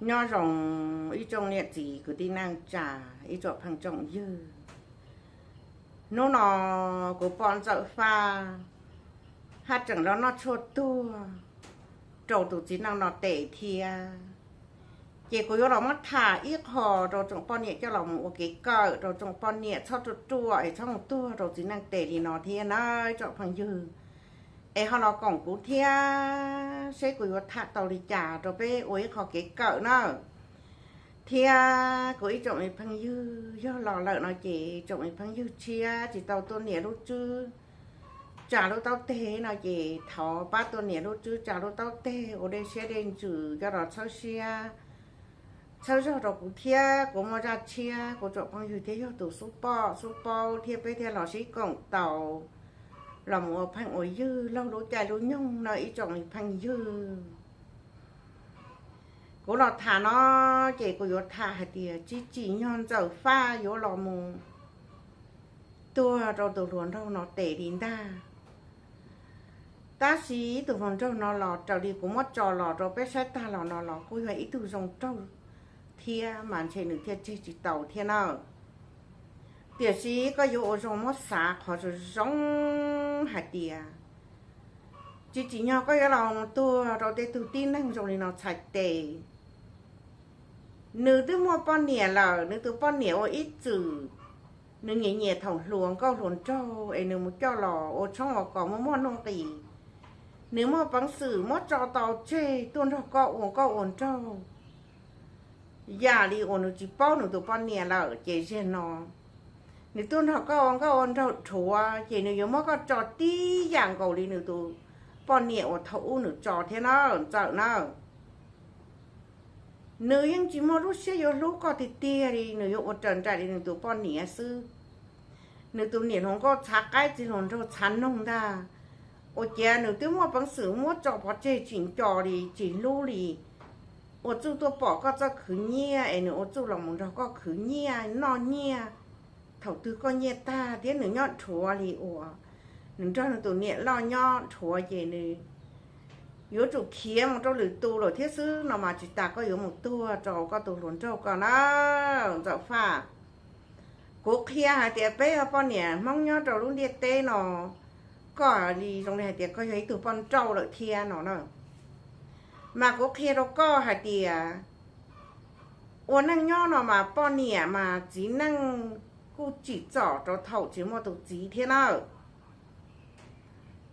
Nyob zoo ib tsoom niam txiv kwv tij neej tsa, ib tsoom phooj tsoom ywg. Hnub no kuv pom Ntxawm Faj haj tseem los noj tshuaj tuag rau tus txiv neej no tes thiab. Ces kuv yuav los muab tham ib qho rau tsoom poj niam coj los mus ua kev kawm, rau tsoom poj niam txhob ruam ruam es txhob mus tuag rau txiv neej tes li no thiab na tsoom phooj ywg. Es ho los koom kuv thiab seb kuv yuav tham tau li cas rau peb ua ib qho kev kawm na. Thiab kuv ib tsoom me phooj ywg yog los lawm no ces tsoom me phooj ywg tshiab tsis tau tuaj nias lub tswb tsa lub taub teg no ces thov pab tuaj nias lub tswb tsa lub taub teg ua dej siab dej ntsws coj los txhawb siab txhawb zog rau kuv thiab kuv muaj zaj tshiab, kuv tsoom phooj ywg thiab yog tus xub pom xub paub thiab peb thiaj los sib koom tau los mus ua phooj ua ywg laug lub caij lub nyoog no ib tsoom me phooj ywg. Kuv los tham no ces kuv yuav tham hais tias tsis tsim nyog Ntxawm Faj yuav los mus tuag rau tus hluas nraug no tes li ntag. Tab sis tus hluas nraug no los raws li kuv muab tso los rau peb saib tag los no los kuj yog ib tug zoo nraug thiab mas ntshe nws thiaj tseg tsis tau thiab na. Tiam sis koj yuav ua zoo muab xav qhov zoo zoo hais tias tsis tsim nyog koj yuav los tuag rau tej tug tib neeg zoo li no txhais tes. Nws twb muaj poj niam lawm, nws tus poj niam ua ib txwm, nws nyiam nyiam thaum hluas nkauj hluas nraug es nws mus coj los ua tshoob ua kos muaj muaj nuj nqis. Nws muaj peev xwm muab tso tau tseg tuaj nrog koj ua nkauj ua nraug. Yam li uas nws tsis paub nws tus poj niam lawm ces zaum no nws tuaj nrog koj ua nkauj ua nraug dhuav ces nws yuav muab koj tso tib yam nkaus li nws tus poj niam uas thaum ub nws tso thiab na Ntxawm na. Nws yeej tsis muaj lub siab yuav hlub koj tiag tiag li, nws yuav ua raws nraim li nws tus poj niam xwb. Nws tus niam hluas nkauj txhav qaib txiv hluas nraug txhav noog ntag. Ua ciav nws twb muaj peev xwm muab tso pov tseg tsis nco li tsis hlub li. Ua txuj tuaj pom koj txoj khwv nyiaj es nws ua txuj los mus nrog koj khwv nyiaj noj nyiaj. Thaum twg koj nyiaj tag thiab nws nyob dhuav li uas nws nrog nws tus niam loj nyob dhuav ces nws yuav tsum khiav mus rau lwm tus lawm thiab xwb no mas tsis tas koj yuav mus tuag rau koj tus hluas nraug ko na Ntxawm Faj. Kuv qhia hais tias peb yog poj niam Hmoob nyob rau lub ntiaj teb no, koj li zoo li hais tias koj yog ib tug poj nrauj lawm thiab no na. Mas kuv qhia rau koj hais tias ua neej nyob no mas poj niam mas txiv neej kuj tsim txom rau thaum tsis muaj tus txiv thiab na.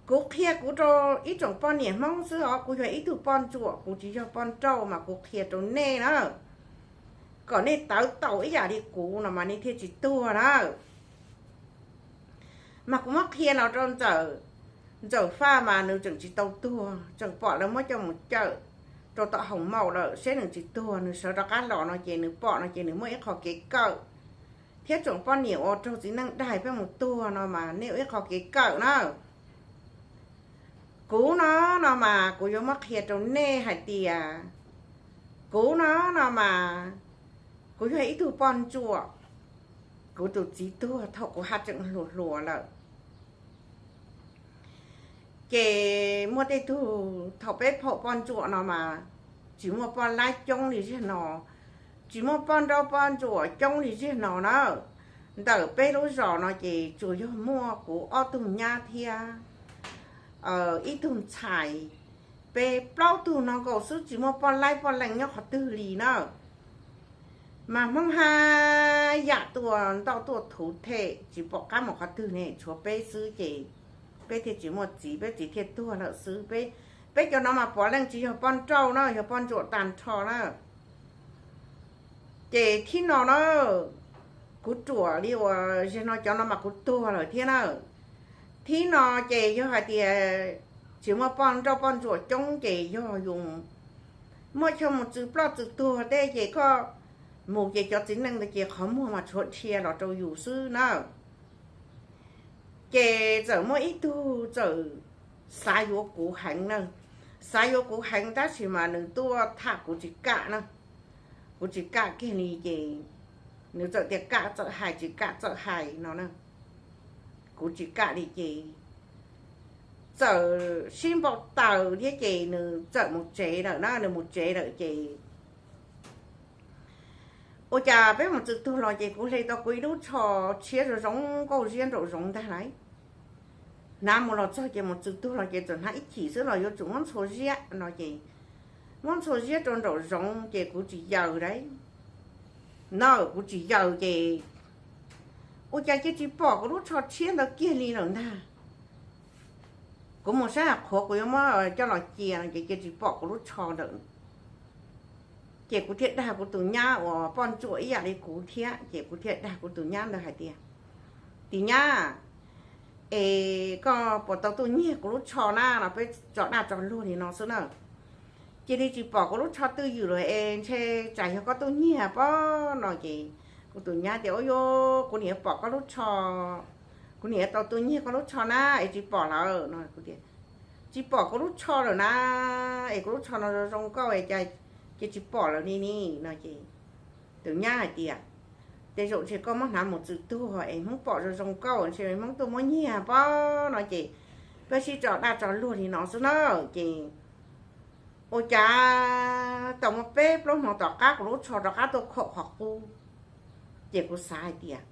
Kuv qhia kuv rau ib tsoom poj niam Hmoob xwb os, kuv yog ib tug poj ntsuam, kuv tsis yog poj nrauj mas kuv qhia rau nej na, kom nej tawv taus ib yam li kuv no mas nej thiaj tsis tuag na. Mas kuv muab qhia los rau Ntxawm, Ntxawm Faj mas nws tseem tsis tau tuag, tseem pom lawv muab coj mus cawm rau tom hoos maum lawm, seb nws tsis tuag, nws sawv rov qab los no ces nws pom no ces nws muaj ib qho kev kawm, thiab tsoom poj niam uas raug txiv neej daig pheej mus tuag no mas nej ua ib qho kev kawm na. Kuv no, no mas kuv yuav muab qhia rau nej hais tias, kuv no, no mas kuv yog ib tug poj ntsuam, kuv tus txiv tuag thaum kuv haj tseem hluas hluas lawm. Ces muaj tej tug thaum peb phaum poj ntsuam no mas tsis muaj poj laib coob li ziag no, tsis muaj poj nrauj poj ntsuam coob li ziag no na. Ntawm peb lub zos no ces tsuas yog muaj kuv ob tug nyab thiab ib tug ntxhais, peb plaub tug no nkaus xwb, tsis muaj poj laib poj leej nyob qhov twg li na. Mas Hmoob haj yam tuaj ntoj tuaj thuv them tsis pom qab mus qhov twg ne, tshuav peb xwb ces peb thiaj tsis muaj txiv, peb txiv thiaj tuag lawm xwb. Peb, peb cov no mas puav leej tsis yog poj nrauj na, yog poj ntsuam tag nrho na. Ces thib no na, kuv ruam li uas zaum no cov no mas kuv tuag lawm thiab na. Thib no ces yog hais tias tsis muaj poj nrauj poj ntsuam coob ces yog yus muaj chaw mus txwv ploj txwv tuag tej ces koj mus ces cov txiv neej ntawd ces qhov muag mas tshuav dhia los rau yus xwb na. Ces txawm muaj ib tug txawm xav yuav kuv heev na, xav yuav kuv heev tab sis mas nws tuaj tham kuv tsis kam na, kuv tsis kam kiag li ces nws txawm tias kam txawm hais, tsis kam txawm hais no na. Kuv tsis kam li ces txawm sib npau taws thiab ces nws txawm mus tsev lawm na, nws mus tsev lawm ces Ua cas peb mus txwm tuag los ces kuv hle tau kuv ib lub tsho tshiab zoo zoo nkauj ziab nraum zoov ntag lauj. Hnav mus los txog ces mus txwm tuag los ces txawm hnav ib chim xwb los yuav tsum muab ntxhua ziab no ces muab ntxhua ziab rau nraum zoov ces kuv tsis yaws lauj. No kuv tsis yaws ces ua cas cia tsis pom kuv lub tsho tshiab ntawd kiag li lawm ntag. Kuv mus saib qhuav kuv yuav muab coj los cia no ces cia tsis pom kuv lub tsho lawm. Ces kuv thiaj dag kuv tus nyab uas poj ntsuam ib yam li kuv thiab, ces kuv thiaj dag kuv tus nyab ntawd hais tias, Tis nyab, es koj puas tau tuaj nyiag kuv lub tsho na? No peb tso dag tso luag li no xwb na. Cia li tsis pom kuv lub tsho twj ywm lawm es ntshe tsam yog koj tuaj nyiag pob no ces kuv tus nyab tias, Ua yuav kuv niam pom koj lub tsho, kuv niam tau tuaj nyiag koj lub tsho na es tsis pom lawm no. Kuv tias, Tsis pom kuv lub tsho lawm na, es kuv lub tsho no zoo zoo nkauj es cas cia tsis pom lawm li ni no ces tus nyab hais tias, Tej zaum ntshe koj muab hnav mus txwm tuag es Hmoob pom zoo zoo nkauj ntshe Hmoob tuaj muab nyiag pob no ces peb sib tso dag tso luag li no xwb na. Ces ua cas tau muaj peb plaub hmo tom qab kuv lub tsho rov qab tuaj khuam qhov qub. Ces kuv xav hais tias,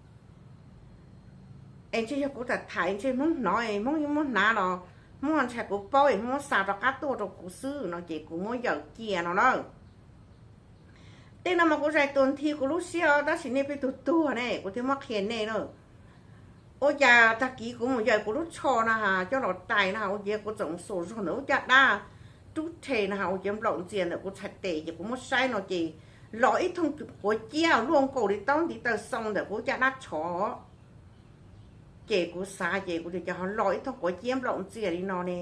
Es ntshe yog kuv tham tham ntshe Hmoob hnov es Hmoob muab hnav los Hmoob ntshai kuv paub es Hmoob muab xa rov qab tuaj rau kuv xwb no ces kuv muab yaws cia no na. Tej no mas kuv zais tuag nthi kuv lub siab os, tab sis nej peb tug tuag ne kuv thiaj muab qhia nej na. Ua cas tag kis kuv mus yaws kuv lub tsho na coj los tais na ua ciav kuv txawm mus xus zog ntawm lub caj dab rub rhe na ua ciav nplaum ntxias ntawm kuv txhais tes ces kuv muab saib no ces los ib thooj quav ciab luaj nkaus li taub ntiv taw xoo ntawm kuv caj dab tshov. Ces kuv xav ces kuv tias, Cas ho los ib thooj quav ciab nplaum ntxias li no ne?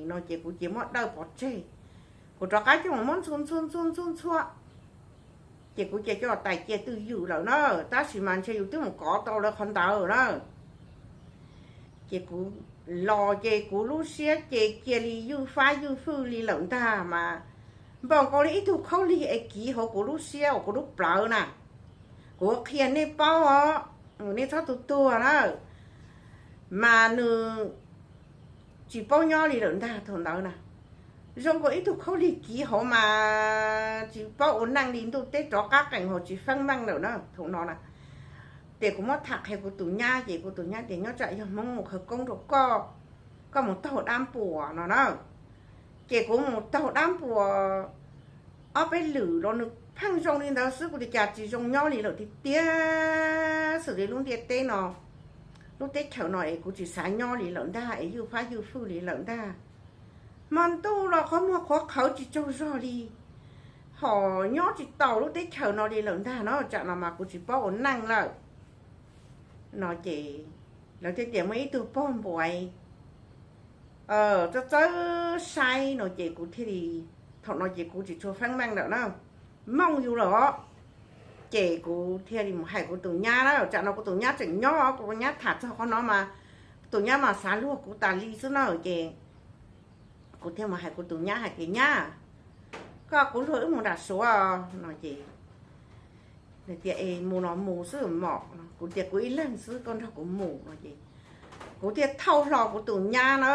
No ces kuv cia muab dawj pov tseg. Kuv rov qab coj mus muab ntxhua ntxhua ntxhua ntxhua ntxhua, ces kuv cia coj tais cia twj ywm lawm na, tab sis mas ntshe yus twb mus kov tau lawv qhov ntawd na. Ces kuv los ces kuv lub siab ces cia li ywj fab ywj fwj li lawm ntag mas npaum nkaus li ib tug khaub lig es kiv hauv kuv lub siab uas kuv lub plawv na. Kuv qhia nej paub os, nej txhob tu tuag na, mas nws tsis paub nyob li lawm ntag thaum ntawd na. Zoo nkaus ib tug khaub lig kiv hauv mas tsis paub ua neej li, ntuj teb rov qab qees hauv tsis feeb meej lawm na thaum no na. Ces kuv muab tham qhia kuv tus nyab ces kuv tus nyab tias, Nyob tsam yog Hmoob mus khawv koob rau koj, koj mus taug dab npuas no na. Ces kuv mus taug dab npuas ob peb lwm los nws pheej zoo li ntawd xwb, kuv tias cas tsis zoo nyob li lawm tiag tiag, xws li lub ntiaj teb no, lub teb chaws no es kuv tsis xav nyob li lawm ntag es ywj fab ywj fwj li lawm ntag. Hmo ntuj los qhov muag qhuav qhawv tsis tsaug zog li, ho nyob tsis tau lub teb chaws no li lawm ntag no, tsam no mas kuv tsis paub ua neej lawm no ces lawv thiaj tias muaj ib tug pog npuais txawb txawb saib no ces kuv thiaj li, thaum no ces kuv tsis tshua feeb meej lawm na, mooj yus lawm os. Ces kuv thiaj li mus hais kuv tus nyab na, tsam no kuv tus nyab tseem nyob, kuv tus nyab tham txog qhov no mas kuv tus nyab mas xav luag kuv tas li xwb na. Ces kuv thiaj mus hais kuv tus nyab hais tias, Nyab, koj kuv luag wb mus nram Suav no ces nws tias, Es mus los mus xwb mom no. Kuv tias, Kuv ib leeg xwb, koj nrog kuv mus no ces kuv thiaj thauj hlo kuv tus nyab na.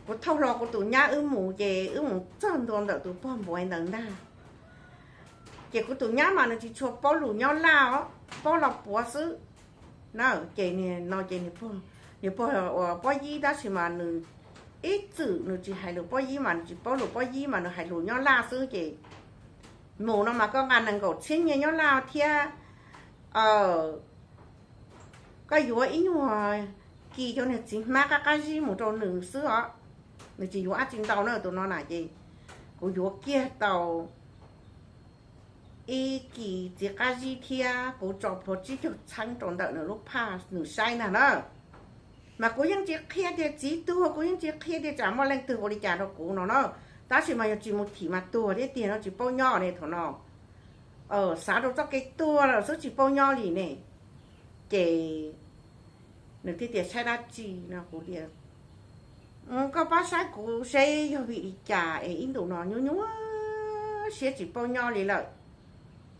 Kuv thauj hlo kuv tus nyab wb mus ces wb mus txog ntua ntawm tus pog npuais ntawd ntag. Ces kuv tus nyab mas nws tsis tshua paub lus Nyab Laj os, paub Los Puav xwb na. Ces no ces nws pog uas pob yib tab sis mas nws ib txwm nws tsis hais lus pob yib mas nws tsis paub lus pob yib mas nws hais lus Nyab Laj xwb ces mus no mas koj nqa nees nkaum txhiab nyiaj Nyab Laj thiab koj yuav ib nyuag kis cov niag txiv hmab qab qab zib mus rau nws xwb os. Nws tsis yuav dab tsi ntau na tus no na ces kuv yuav kiag tau ib kis txiv qab zib thiab kuv tso plhuav tsib caug txheeb rau ntawm nws lub phaj nws saib ntag na. Mas kuv yeej tsis qhia tias txiv tuag, kuv yeej tsis qhia tias tsam muaj leej twg ua li cas rau kuv no na. Tab sis mas yog tsis mus thim mas tuag thiab tiag no tsis paub nyob ne thaum no. Xav rau txoj kev tuag lawm xwb tsis paub nyob li ne. Ces nws thiaj tias, Saib dab tsi no? Kuv tias, Koj pab saib kuv seb yog vim li cas es ib ntus no nyuaj nyuaj siab tsis paub nyob li lawm.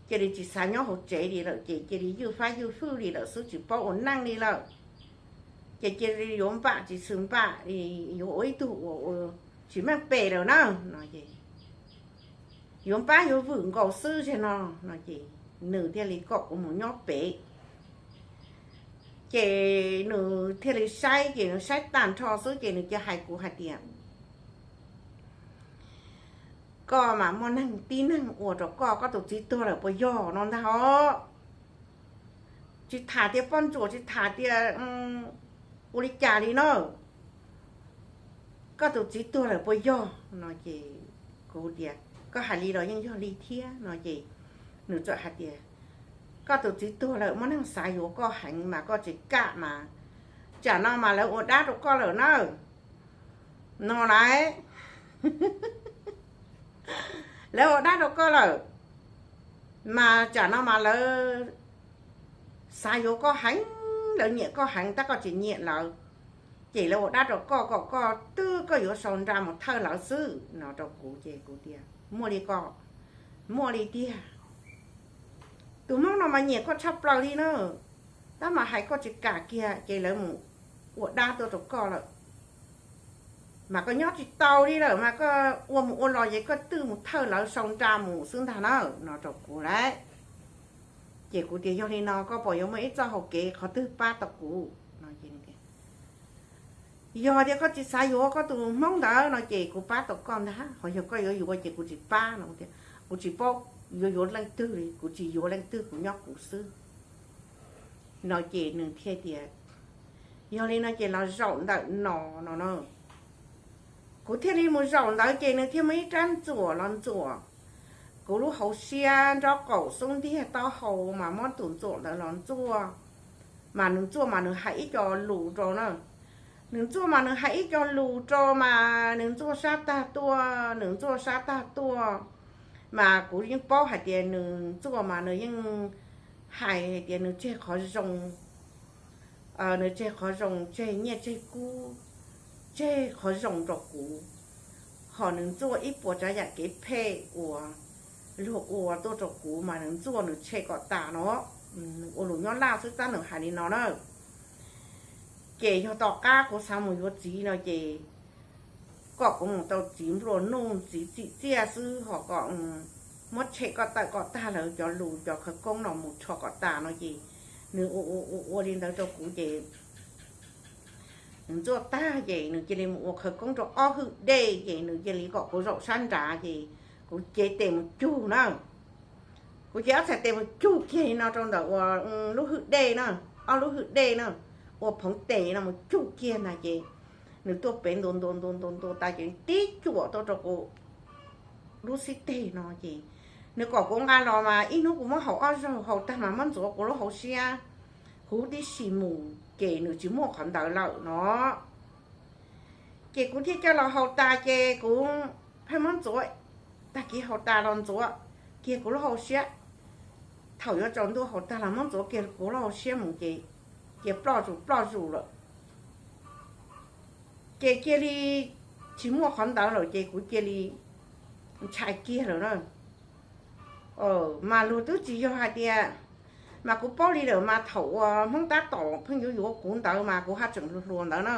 Cia li tsis xav nyob hauv tsev li lawm ces cia li ywj fab ywj fwj li lawm xwb tsis paub ua neej li lawm. Ces cia li yuav npam tsis xws npam li, yuav ua ib tug uas tsis meej pem lawm na no es yuav npab yuav vwm nkaus xwb zig no no ces nws thiaj li kom kuv mus nyob pem. Ces nws thiaj li saib, ces nws saib tag nrho xwb ces nws cia hais kuv hais tias, koj mas muaj neeg tib neeg ua rau koj, koj tus txiv tuag lawm puas yog no ntag os? Tsis tham tias poj ntsuam, tsis tham tias ua li cas li na, koj tus txiv tuag lawm puas yog no ces kuv tias, koj hais li los yeej yog li thiab no ces nws txawm hais tias, koj tus txiv tuag lawm muaj neeg xav yuav koj heev mas koj tsis kam mas, tsam no mas lawv ua dab rau koj lawm na no lauj. Lawv ua dab rau koj lawm mas tsam no mas lawv xav yuav koj heev, lawv nyiam koj heev tab koj tsis nyiam lawv, ces lawv ua dab rau koj kom koj twb koj yuav sau nra mus thawj lawv xwb no rau kuv ces kuv tias, muaj li koj, muaj li tiag. Tus hmoob no mas nyiam koj tshaj plaws li na, tab mas hais koj tsis kam kiag ces lawv mus ua dab tuaj rau koj lawm. Mas koj nyob tsis tau li lawm mas koj ua mus ua los ces koj twb mus thawj lawv sau nra mus xwb ntag na no rau kuv lauj. Ces kuv tias, yog li no koj puas yuav muaj ib txoj hau kev qhov twg pab tau kuv no? Yog tias koj tsis xav yuav koj tus hmoob ntawd no ces kuv pab tau koj ntag, ho yog koj yuav yuav ces kuv tsis pab no. Kuv tias, kuv tsis paub yuav yuav leej twg li, kuv tsis yuav leej twg, kuv nyob kuv xwb no ces nws thiaj tias, yog li no ces los zaum ntawm no no na. Kuv thiaj li mus zaum ntawd ces nws thiaj muaj ib rab ntxuam los ntxuam kuv lub hauv siab nraub qaum xub ntiag taub hau mas muab tus ntxuam ntawd los ntxuaj. Mas nws ntxuaj mas nws hais ib co lus rau na. Nws ntxuaj mas nws hais ib co lus rau mas nws ntxuaj sab tag tuaj, nws ntxuaj sab tag tuaj. Mas kuv yeej paub hais tias nws ntxuaj mas nws yeej hais tias nws tseg qhov zoo, nws tseg qhov zoo, tseg nyiaj tseg kub, tseg qhov zoo rau kuv. Ho nws ntxuaj ib puas tsav yam kev phem uas luag ua tuaj rau kuv mas nws ntxuaj nws tshem kom tas no. Nws ua lus nyob Laj xwb tab nws hais li no na. Ces yog tom qab kuv xav mus yuav txiv no ces kom kuv mus tau txiv nplua nuj txiv txim txiaj xwb ho kom muab tshem kom tawm kom tag lawv cov lus cov khawv koob no mus rho kom tas no ces nws ua ua ua ua li ntawd rau kuv ces nws ntxuaj tag ces nws cia li mus ua khawv koob rau ob hwj dej ces nws cia li kom kuv zaum sab nrad ces kuv cev tes mus cug na. Kuv cev ob txhais tes mus cug kiag li no rau ntawm ua lub hwj dej na, ob lub hwj dej na, ua phoov tes no mus cug kiag ntag ces nws tuaj pem ntua ntua ntua ntua ntua tas ces tib cuam tuaj rau kuv lub xib teg no ces nws kom kuv nqa los mas ib hnub kuv muab haus ob zaug, haus tag mas muab ntxuav kuv lub hauv siab huv tib si mus ces nws tsis muaj qhov ntawd lawm no. Ces kuv thiaj coj los haus tas ces kuv pheej muab ntxuav, tag kis haus tas los ntxuav kiag kuv lub hauv siab. Thaum yuav tsaus ntuj haus tas los muab ntxuav kiag kuv lub hauv siab mus ces cia ploj zus ploj zus lawm. Ces cia li tsis muaj qhov ntawd lawm ces kuv cia li ntshai kiag lawm na. Mas luag twb tsis yog hais tias, mas kuv paub li lawm mas thaum uas Hmoob tab tom pheej yuav yuav kuv ntawd mas kuv haj tseem hluas hluas ntawd na.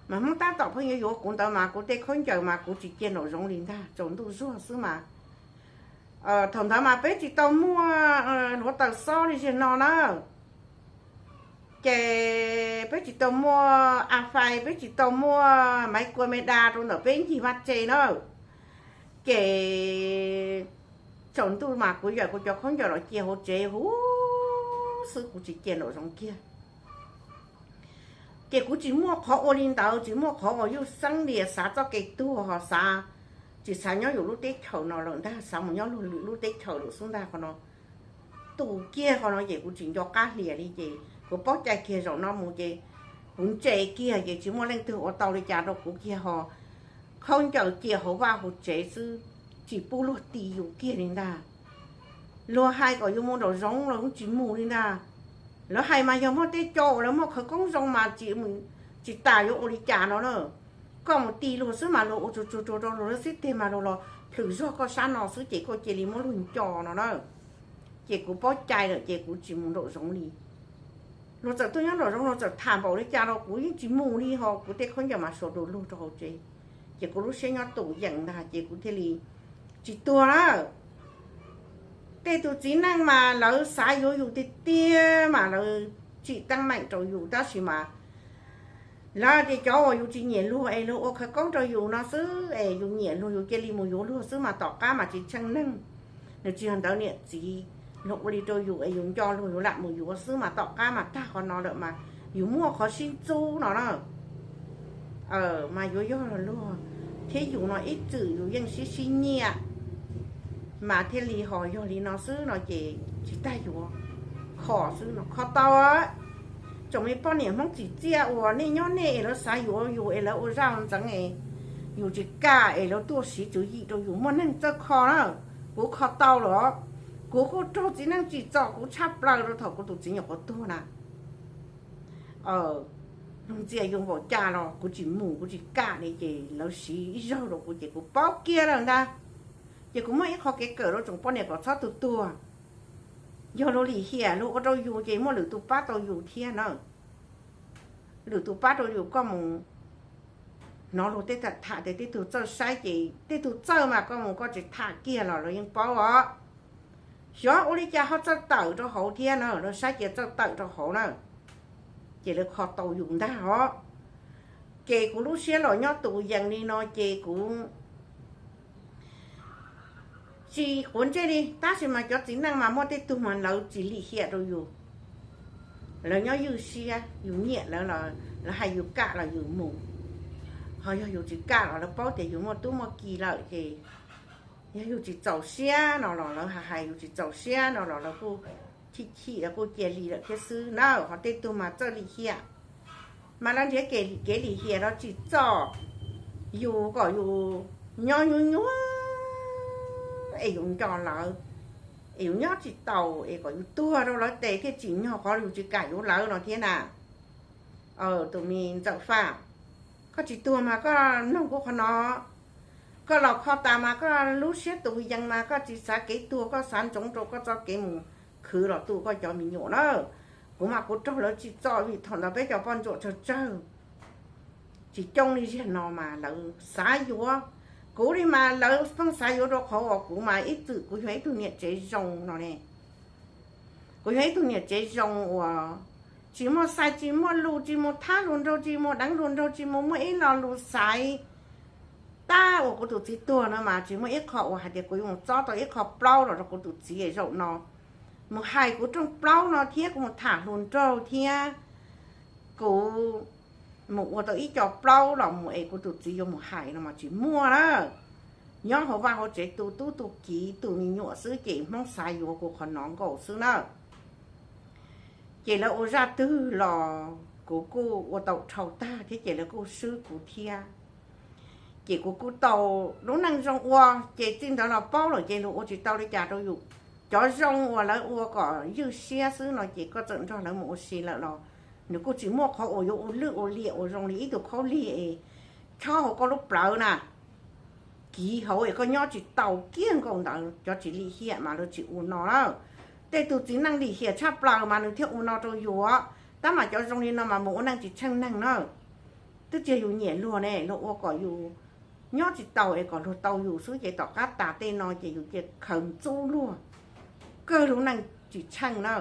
Mas Hmoob tab tom pheej yuav yuav kuv ntawd mas kuv tej khaub ncaws mas kuv tsis cia nraum zoov li ntag, tsaus ntuj zuag xwb mas. Thaum ntawd mas peb tsis tau muaj hluav taws xob li ziag no na. Ces peb tsis tau muaj a fais, peb tsis tau muaj maiv kua me da rau ntawm peb ncig vaj tse na. Ces tsaus ntuj mas kuv yawm kuv cov khaub ncaws los cia hauv tsev huv xwb, kuv tsis cia nraum zoov kiag. Ces kuv tsis muaj qhov ua li ntawd, tsis muaj qhov uas yuj xeeb li xav txoj kev tuag ho xav, tsis xav nyob yus lub teb chaws no lawm ntag, xav mus nyob luag lwm lub teb chaws lawm xwb ntag. Qhov no tu kiag qhov no ces kuv tsis nco qab hlias li ces kuv paub cai kiag zaum no mus ces kuv ntse kiag ces tsis muaj leej twg ua tau li cas rau kuv kiag ho. Khaub ncaws cia hauv vaj hauv tsev xwb, tsis pub luag ti yus kiag li ntag. Luag hais kom yus mus nraum zoov los tsis mus li ntag. Lawv hais mas yog muaj tej co uas lawv muaj khawv koob zoo mas tsis tas yuav ua li cas no na. Koj mus ti luag xwb mas luag ua tsuag tsuag tsuag rau luag lub xib teg mas luag los plhws zog koj sab no xwb ces koj cia li muab luag nco no na. Ces kuv paub cai lawm ces kuv tsis mus nraum zoov li. Luag txawm tuaj nyob nraum zoov luag txawm tham npaum li cas los kuv yeej tsis mus li ho kuv tej khaub ncaws mas suav du lug rau hauv tsev. Ces kuv lub siab nyob tus yees ntag ces kuv thiaj li tsis tuag na. Tej tus txiv neej mas lawv xav yuav yus tiag tiag mas lawv tsim teeb meem rau yus, tab sis mas lawv tias cov uas yus tsis nyiam luag es luag ua khawv koob rau yus no xwb es yus nyiam luag yus cia li mus yuav luag xwb mas tom qab mas tsis tsheej neeg. Nws tsis yog ntawd niam txiv, luag ua li rau yus es yus nco luag yus lam mus yuav xwb mas tom qab mas tag qhov no lawm mas yus muaj qhov sib ntxub no na. Mas yuav yog luag thiab yus no ib txwm yus yeej sib sib nyiam mas thiaj li ho yog li no xwb no ces tsis tag yuav, kho xwb no kho tau. Tsoom me poj niam Hmoob txim txiaj uas nej nyob nej es lawv xav yuav yus es lawv ua zaj ntxeev es yus tsis kam es lawv tuaj siv tswv yim rau yus muaj neeg txawj kho na. Kuv kho tau los, kuv kuj raug txiv neej tsim txom kuv tshaj plaws rau thaum kuv tus txiv nyuam qhuav tuag na. Luag ntxias yus npaum cas los kuv tsis mus kuv tsis kam li ces lawv siv ib zaug rau kuv ces kuv paub kiag lawm ntag. Ces kuv muaj ib qho kev kawm rau tsoom poj niam kom txhob tu tuag. Yog luag lim hiam luag ua rau yus ces muaj lwm tus pab tau yus thiab na. Lwm tus pab rau yus koj mus hnov luag tej tham tias tej tug txawj saib ces tej tug txawj mas koj mus koj tsis tham kiag los lawv yeej paub os. Xyov ua li cas ho txawj tawm rau hauv thiab na, lawv saib ces txawj tawm rau hauv na. Ces lawv kho tau yus ntag os. Ces kuv lub siab los nyob tus yees li no ces kuv tsis quav ntsej li, tab sis mas cov txiv neej mas muaj tej tug mas lawv tsis lim hiam rau yus. Lawv nyob ywj siab, yus nyiam lawv los lawv hais yus kam los yus mus, ho yog yus tsis kam los lawv paub tias yus muaj tub muaj ki lawm ces yog yus tsis txaus siab no los lawv hais hais, yus tsis txaus siab no los lawv kuj chim chim lawv kuj cia li lawm thiab xwb na. Ho tej tug mas txawj lim hiam, mas lawv nrhiav kev lim hiam los tsim txom yus kom yus nyob nyuaj nyuaj es yus nco lawv, es yus nyob tsis taus es kom yus tuag rau lawv tes thiaj tsim nyog qhov yus tsis kam yuav lawv no thiab na. Tus me Ntxawm Faj, koj tsis tuag mas koj mloog kuv qhov no. Koj los kho tas mas koj lub siab tus yees mas koj tsis xav kev tuag, koj xav ntsoov rau koj txoj kev mus khwv los tu koj cov me nyuam na. Kuv mas kuv raug lawv tsim txom vim thaum ntawd peb cov poj ntsuam tsawg tsawg, tsis coob li ziag no mas lawv xav yuav kuv li mas lawv pheej xav yuav rau qhov uas kuv mas ib txwm kuv yog ib tug niam tsev zoo no ne. Kuv yog ib tug niam tsev zoo uas tsis muaj xaiv tsis muaj lus, tsis mus thab hluas nraug, tsis mus deev hluas nraug, tsis mus muaj ib lo lus xaiv. Tab uas kuv tus txiv tuag no mas tsis muaj ib qho uas hais tias kuv yuav mus txob tau ib qho plaub los rau kuv tus txiv zaum no, mus hais kuv rooj plaub no thiab kuv mus tham hluas nraug thiab kuv mus ua tau ib co plaub los mus es kuv tus txiv yuav mus hais no mas tsis muaj na. Nyob hauv vaj hauv tsev tu tub tu kiv tu me nyuam xwb ces Hmoob xav yuav kuv qhov no nkaus xwb na. Ces lawv ua zaj twg los kuv kuj ua tau dhau tag thiab ces lawv kuj swb kuv thiab. Ces kuv kuj tau lub neej zoo ua, ces txij ntawd los paub lawm ces luag ua tsis tau li cas rau yus. Cov zoo uas lawv ua kom ywj siab xwb no ces koj txawm nrog lawv mus ua si lawm los nws kuj tsis muaj qhov uas yuav ua lwj ua liam uas zoo li ib tug khaub lig es chob hauv koj lub plawv na, kiv hauv es koj nyob tsis tau kiag nkaus ntawd. Cov tsis lim hiam mas lawv tsis ua no na. Tej tus txiv neej lim hiam tshaj plaws mas nws thiaj ua no rau yus, tab mas cov zoo li no mas mus ua neej tsis tsheej neeg na. Twb tsis yog yus nyiam luag ne, luag ua kom yus nyob tsis tau es kom luag tau yus xwb ces tom qab tas tej no ces yus cia khaws ntxub luag, kawg lub neej tsis tsheej na.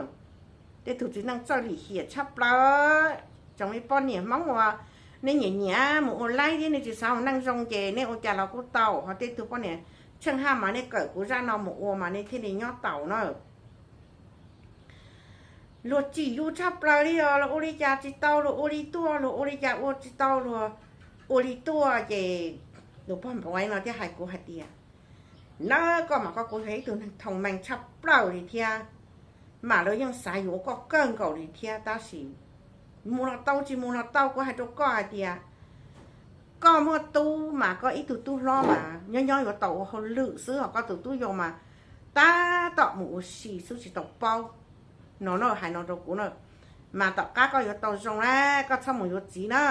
Tej tug txiv neej txawj lim hiam tshaj plaws. Tsoom me poj niam Hmoob uas nej nyiam nyiam mus ua laib thiab nej tsis xav ua neej zoo ces nej ua cas los kuj tau, ho tej tug poj niam tsheej haj mas nej kawm kuv zaj no mus ua mas nej thiaj li nyob taus na. Luag tsim yus tshaj plaws li os, luag ua li cas tsis tau luag ua li tuaj, luag ua li cas ua tsis tau luag ua li tuaj ces tus pog npauv no thiaj hais kuv hais tias, na, koj mas koj kuj yog ib tug neeg thoo meej tshaj plaws li thiab, mas lawv yeej xav yuav koj kawg nkaus li thiab tab sis mus los tau tsis mus los tau. Kuv hais rau koj hais tias koj muaj tub mas koj ib tug tub hlob mas nyob nyob yuav tau ua hauj lwm xwb, ho koj tus tub yau mas tab tom mus ua si xwb tsis tau paub. No na, hais no rau kuv na, mas tom qab koj yuav tau zoo na, koj txhob mus yuav txiv na.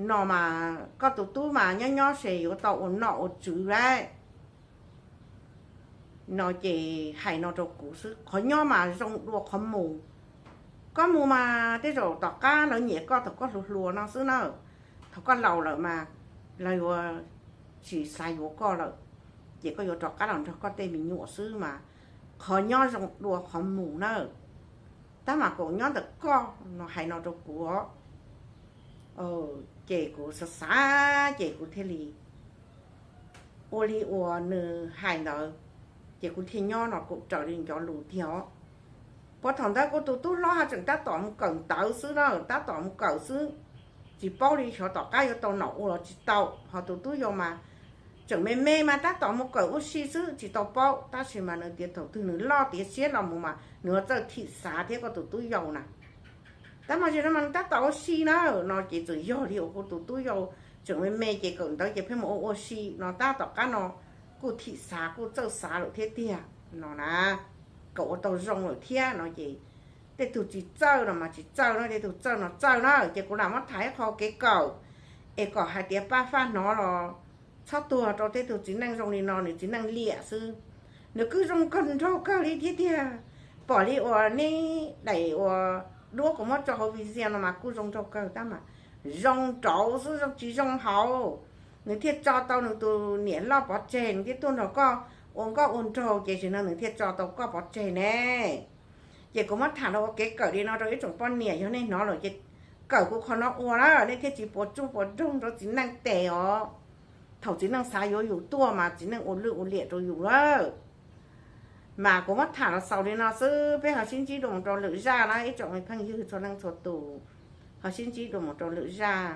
No mas koj tus tub mas nyob nyob ces yuav tau ua nom ua tswv lawm. No ces hais no rau kuv xwb, qhov nyob mas zoo dua qhov mus. Koj mus mas tej zaum tom qab lawv nyiam koj thaum koj hluas hluas no xwb na, thaum koj laus lawm mas lawv yuav tsis xav yuav koj lawm. ces koj yuav rov qab los nrog koj tej me nyuam xwb mas qhov nyob zoo dua qhov mus na. Tab mas Kaum nyob ntawm koj no hais no rau kuv, ces kuv xav xav ces kuv thiaj li ua li uas nws hais ntawd, ces kuv thiaj nyob no kuv raws li ncov lus tiag os. Puag thaum ntawd kuv tus tub hlob ho tseem tab tom mus kawm ntawv xwb na, tab tom mus kawm xwb, tsis paub li xyov tom qab yuav tau nom ua los tsis tau. Ho tus tub yau mas tseem me me mas tab tom mus kawm ua si xwb tsis tau paub, tab sis mas nws tias thaum twg nws loj tiav siab los mus mas nws yuav txawj thim xav thiab koj tus tub yau na. Tab mas zaum no mas nws tab tom ua si na, no ces txawm yog li uas kuv tus tub yau tseem me me ces kawm ntawv ces pheej mus ua ua si no, tab tom qab no kuj thim xav kuj txawj xav lawm thiab tiag no na, kom ua tau zoo lawm thiab no ces tej tug tsis txawj no mas tsis txawj no, tej tug txawj no txawj na. Ces kuv lam muab tham ib qho kev kawm es kom hais tias pab faj hnov los txhob tuag rau tej tug txiv neej zoo li no, nws txiv neej liam xwb. Nws kuj zoo kawg nraug kawg li thiab tiag, pom li uas neb daim uas duab kuv muab tso hauv video no mas kuj zoo nraug kawg tab mas zoo nraud xwb, zoo tsis zoo hauv. Nws thiaj tso tau nws tus niam loj pov tseg, nws thiaj tuaj nrog koj ua nkauj ua nraug ces sim no nws thiaj tso tau koj pov tseg ne. Ces kuv muab tham los ua kev kawm li no rau ib tsoom poj niam, yog nej hnov lawm ces kawm kuv qhov no ua na, nej thiaj tsis puas tsuj puas nroog rau txiv neej tes os. Thaum txiv neej xav yuav yus tuaj mas txiv neej ua lwj ua liam rau yus lawm. Mas kuv muab tham los xaus li no xwb, peb ho sib ntsib dua mus rau lwm zaj na ib tsoom me phooj ywg txhua leej txhua tus, ho sib ntsib dua mus rau lwm zaj.